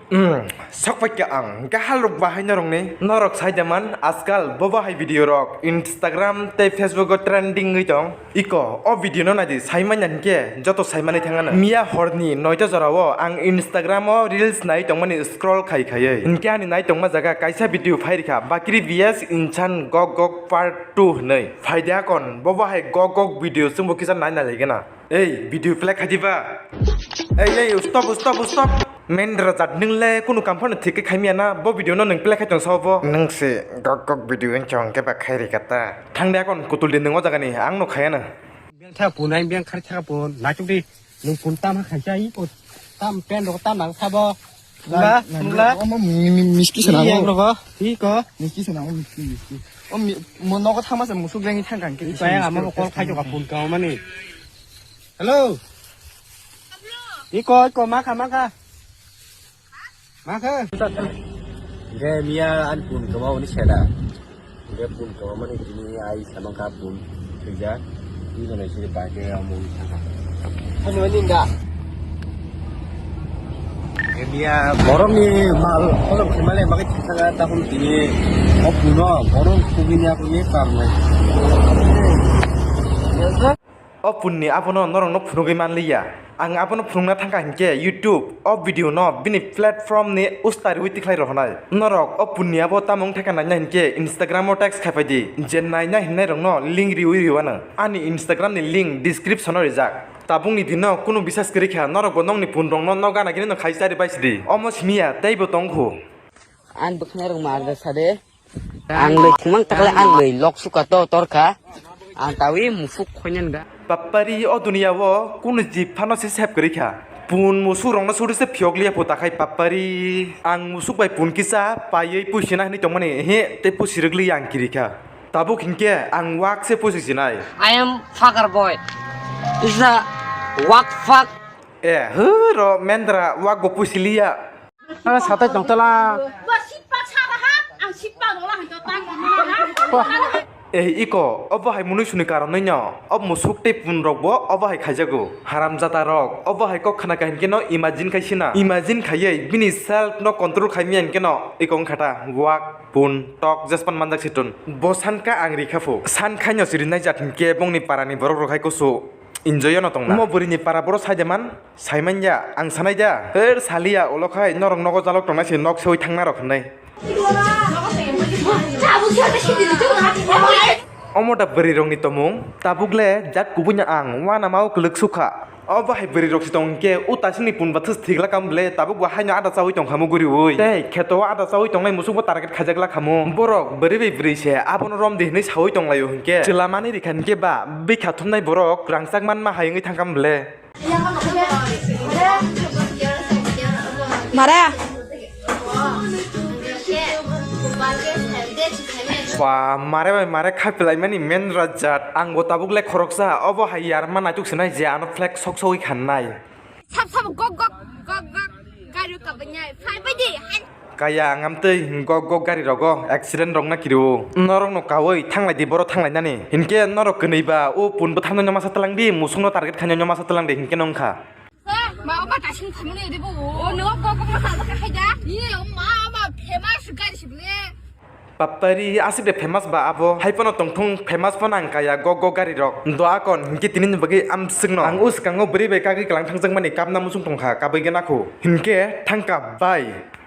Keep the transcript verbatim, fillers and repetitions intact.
Hmm, sok paikha ang, gahal rok bahai norokni. Norok sai da man, ajkal bo bahai video rok Instagram tei Facebook o trending wngwi tong. Iko, o video no naidi, sai manya hinkhe joto sai manwi thangano. Miya horni noita jorao ang Instagram o reels nai tongmani scroll khai khaiwi. Hinkhe ani nai tongma jaga kaisa video phai rikha, Bakri V S Insan Gok Gok Part two hwnwi. Phaidi akon, bo bahai gok gok video chwngbo kisa nai nai laigena. Ei, video play khaidi ba? Ei, ei, stop, stop, stop. Mendra jat nwng le kunu kam phano thik khe khaimya na, bo video no nwng play khai tong sao bo? Nwng se gok gok video wng chong khe ba khai rikha ta. Thang de akon kutul de nwng o jaga ni, ang no khaya na. Beng tha punai beng khar tha pun, na chuk di. Nwng pun tam ha khaisa i ko tam pen ro tam nang sabo. Mula, mula. Omo mi-, mi-, miski sana. Yang rogo, i ko. Miski sana, omo miski, miski. O mi-, mo nogo thangma se musuk jeng thang kang ke. I ko yang amo ko call khai joka pun ka mani. Hello. I ko, i ko, ma kha, ma kha. Ma kha. Ge miya an pun ka ba oni seda. Hingke pun kwbangmani tini ai samang kha pun thwijak. Tini jono sini bahai khe omo wngkha. Ani mani da. India borokni mal kolom khe male bagwi thangkha, tahum tini o puno borok kubini akhorni karnai. O punni abono norokno phunugwi manliya. Ang abono phunukna thangkha hinkhe YouTube o video no bini platform ni usta riwi tikhlai rohonai. Norok o punni abo tamo wngthai kha naina hinkhe Instagram o text khaipai di, je naina hinnai rokno link riwi riwano. Ani Instagram ni link description o rijak. Tabukni dino kunu bisas kwrwi kha, norok bo nokni pun rokno nok gana gini no khai chari bai sidi. Omo simiya teibo tongkhu. Ang bwkhanai rok mar da sade. Ang le khumang takle ang le lok suka to torkha. Ang tawi musuk khoinyan ga. Papari o duniya o kunu jib phano se sep kwrwi kha. Pun musuk rokno suri se phiyok liya pho takhai papari. Ang musuk bai pun kisa paiwi puisina hinwi tongmani he tei pusi rwgli ang kiri kha. Tabuk hinkhe ang wak se pusi sinai. I am fucker boy. Is a wak fuck. Eh, hwro mendra wak bo pusi liya. Aro satai tong tala. Bo sitpa sa ba ha, ang sitpa no la han to ta ko no ha. Eh, iko, obo hai munui suni karon nwi no, o musuk tei pun rok bo obo hai khaijago. Haram jata rok, obo hai kok khna kahin khe no imagine khai sina. Imagine khaiwi bini self no control khai miya hinkhe no, iko wngkha ta, wak, pun, tok, jespan manjak siton. Bo san ka ang rikha phu. San khai no siri nai jat hinkhe bongni para ni borok rok hai kusu. Enjoy-o no tongna. Omo bwrwini para boro sai de man, sai man ya, ang sanai da. Her saliya, ulo khai norok nogo jalok tongnai se nok seui thangna rok hinwi. Omo da bwrwi rokni tomung, tabuk le jat kubui no ang uanama o kwlwk sukha. Obo hai bwrwi rok se tong hinkhe, o tasingni pun bathus thik lakam ble, tabuk bo haino ada chaui tong khamu guriui. Tei kheto o ada chaui tongnai musuk bo target khaijak lakhamu. Borok bwrwi bai bwrwi se abono rom di hinwi saui tong laio hinkhe, chwla mani rikha hinkhe ba, bikha thumnai borok rangchak manma hai wngwi thangkam ble. Mara. Ba, mare bai mare khapilaimani main rajat. Ang bo tabuk le khoroksa, obo hai yarma naituk sinai je ano flag sok sogwi khannai. Sab sab gok gok gok gok gari kabanya. Phai bai di. Kaya ang amtwi gok gok gari rogo accident rok na kiriwo. Norok no kawi thanglai di boro thanglai nani. Hinkhe norok kwnwi ba o pun bwthamno nyo masa tlang di, musuk no target khainyo nyo masa tlang di hinkhe no wngkha. Ma oba tasing thamani di bo. O no gok gok ma sa khai da. Ye ma ma famous gari sibli. Papari asik de famous ba abo. Hai pono tongthung famous pono ang kaya gok gok gari rok. Do akon hinkhe tini ni bagwi amswk no. Ang o swkango bwrwi bai kagwi kwlang thangjak mani kapna muchung tongkha kabwi gana kho. Hinkhe thangka bai.